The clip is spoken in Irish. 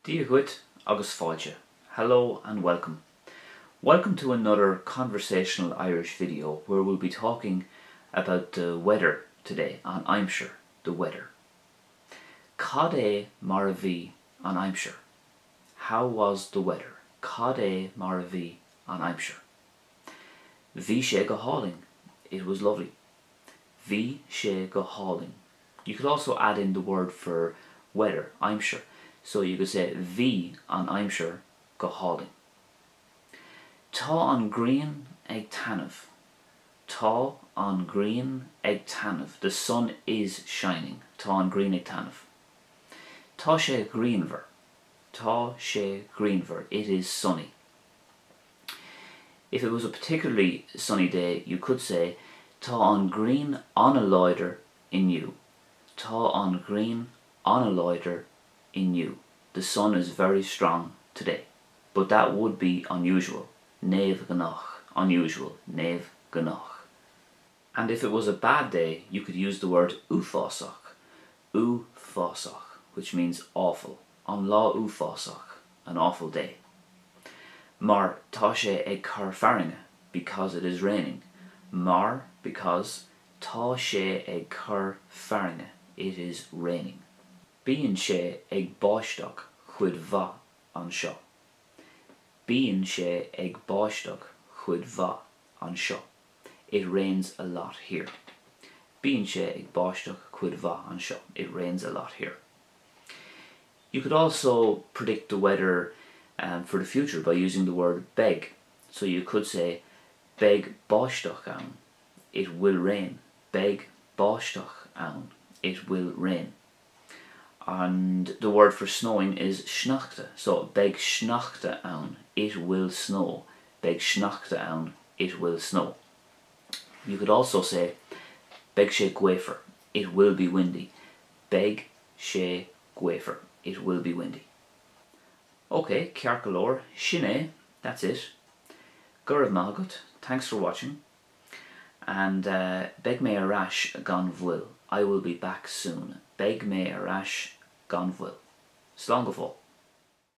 Dia dhuit agus fáilte. Hello and welcome. Welcome to another conversational Irish video where we'll be talking about the weather today, an aimsir, the weather. Cad é mar a bhí an aimsir? How was the weather? Cad é mar a bhí an aimsir? Bhí sé go hálainn. It was lovely. Bhí sé go hálainn. You could also add in the word for weather, aimsir. So you could say Bhí an aimsir go hálainn. Tá an ghrian ag taitneamh. Tá an ghrian ag taitneamh. The sun is shining. Tá an ghrian ag taitneamh. Tá sé grianmhar. Tá sé grianmhar. It is sunny. If it was a particularly sunny day, you could say Tá an ghrian an-láidir inniu. Tá an ghrian an-láidir inniu. The sun is very strong today. But that would be unusual. Neamhghnách. Unusual. Neamhghnách. And if it was a bad day, you could use the word uafásach. Uafásach, which means awful. An lá uafásach, an awful day. Mar tá sé ag cur fearthainne, because it is raining. Mar, because, tá sé ag cur fearthainne, it is raining. Bíonn sé ag báisteach cuid mhaith anseo. Bíonn sé ag báisteach cuid mhaith anseo. It rains a lot here. Bíonn sé ag báisteach cuid mhaith anseo. It rains a lot here. You could also predict the weather um, for the future by using the word beidh. So you could say beidh báisteach ann. It will rain. Beidh báisteach ann. It will rain. And the word for snowing is sneachta. So beidh sneachta ann. It will snow. Beidh sneachta ann. It will snow. You could also say beidh sé gaofar. It will be windy. Beidh sé gaofar. It will be windy. Ok, ceart go leor, sin é, that's it. Go raibh maith agat, thanks for watching, and uh, beidh mé ar ais gan mhoill, I will be back soon. Beidh mé ar ais gan mhoill. Slán go fóill.